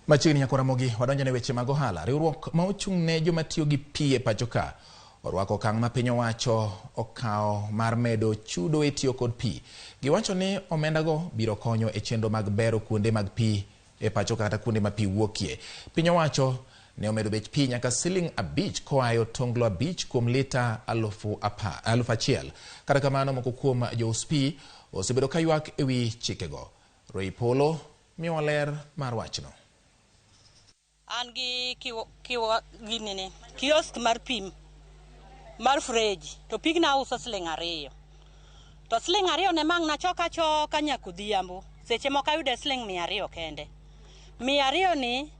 Machiegni nyaka Ramogi wadonjo ne weche mag ohala. Riwruok ma ochung' ne joma tiyo gi pi e pacho ka orwako okang' ma piny owacho okawo mar medo chudo e tiyo kod pi. Giwacho ni omendago biro konyo e chenro mag bero kuonde mag pi e pacho kata kuonde ma pi wuokie. Piny owacho ne omedo bech pi nyaka siling 5 koa e otonglo 5 kuom lita 1000. Kata kamano moko kuom jous pi osebedo ka ywak e wi chikego. Roy Polo miyowa ler mar wachno. An gi ginene kiosk mar pi mar freji to pigna auso siling 2. To siling 2 ne mang' nachoka choka nyaka odhiambo. Seche moko ayude siling 200 kende. 200 ni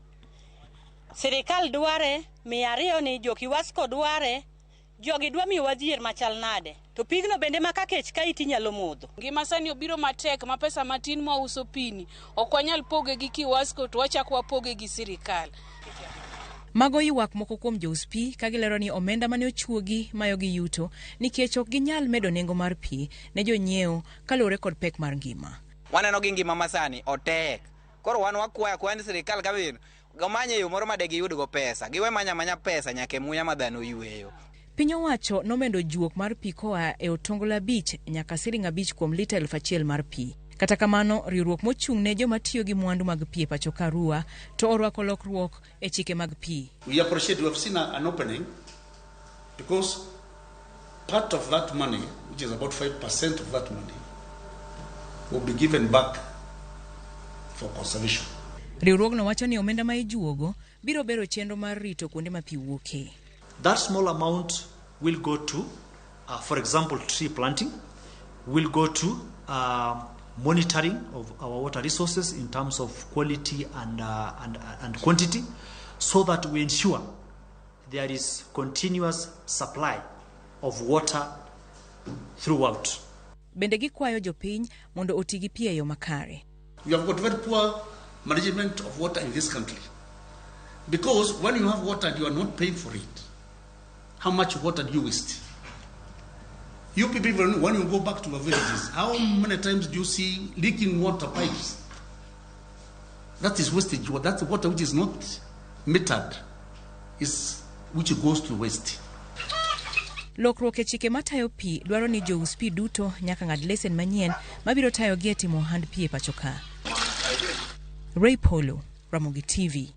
sirikal dware, 200 ni jo Kiwasko dware, jogi dwa miyowa dhier machal nade. To pigno bende ma ka kech kayi tinyalo modho. Ngima sani obiro matek ma pesa matin mwauso pini ok wanyal poge gi Kiwasko to wachak wapoge gi sirikal. Mago ywak moko kuom jous pi ka gilero ni omenda mane ochuogi mayogi yuto nikech ok ginyal medo nengo mar pi ne jonyiewo kaluwore kod pek mar ngima. Waneno gi ngima masani otek. Koro wan wakwayo akwaya ni sirikal ka bin gomanye yo moro ma de giyudgo pesa. Giwe manya manya pesa nyaka e muya ma dhano yweyo. Piny owacho nomedo juok mar pi koa e otonglo 5 nyaka siling 5 kuom lita 1000 mar pi. Kata kamano, riwruok mochung' ne joma tiyo gi mwandu mag pi e pacho ka RUA to orwako lokruok e chike mag pi. We appreciate we have seen an opening because part of that money, which is about 5% of that money, will be given back for conservation. Riwruogno wacho ni omenda ma ijuogo biro bero chenro mar rito kuonde ma pi wuokie. That small amount will go to, for example, tree planting, will go to monitoring of our water resources in terms of quality and quantity, so that we ensure there is continuous supply of water throughout. Bende gikwayo jopiny mondo oti gi pi e yo makare. We have got very poor management of water in this country. Because when you have water and you are not paying for it, how much water do you waste? You people, when you go back to your villages, how many times do you see leaking water pipes? That is wastage. That's water which is not metered, is which goes to waste. Lokruok e chike matayo pi dwaro ni jous pi duto nyaka ng'ad lesen manyien mabiro tayogi e timo ohand pi e pacho ka. Ray Polo, Ramogi TV.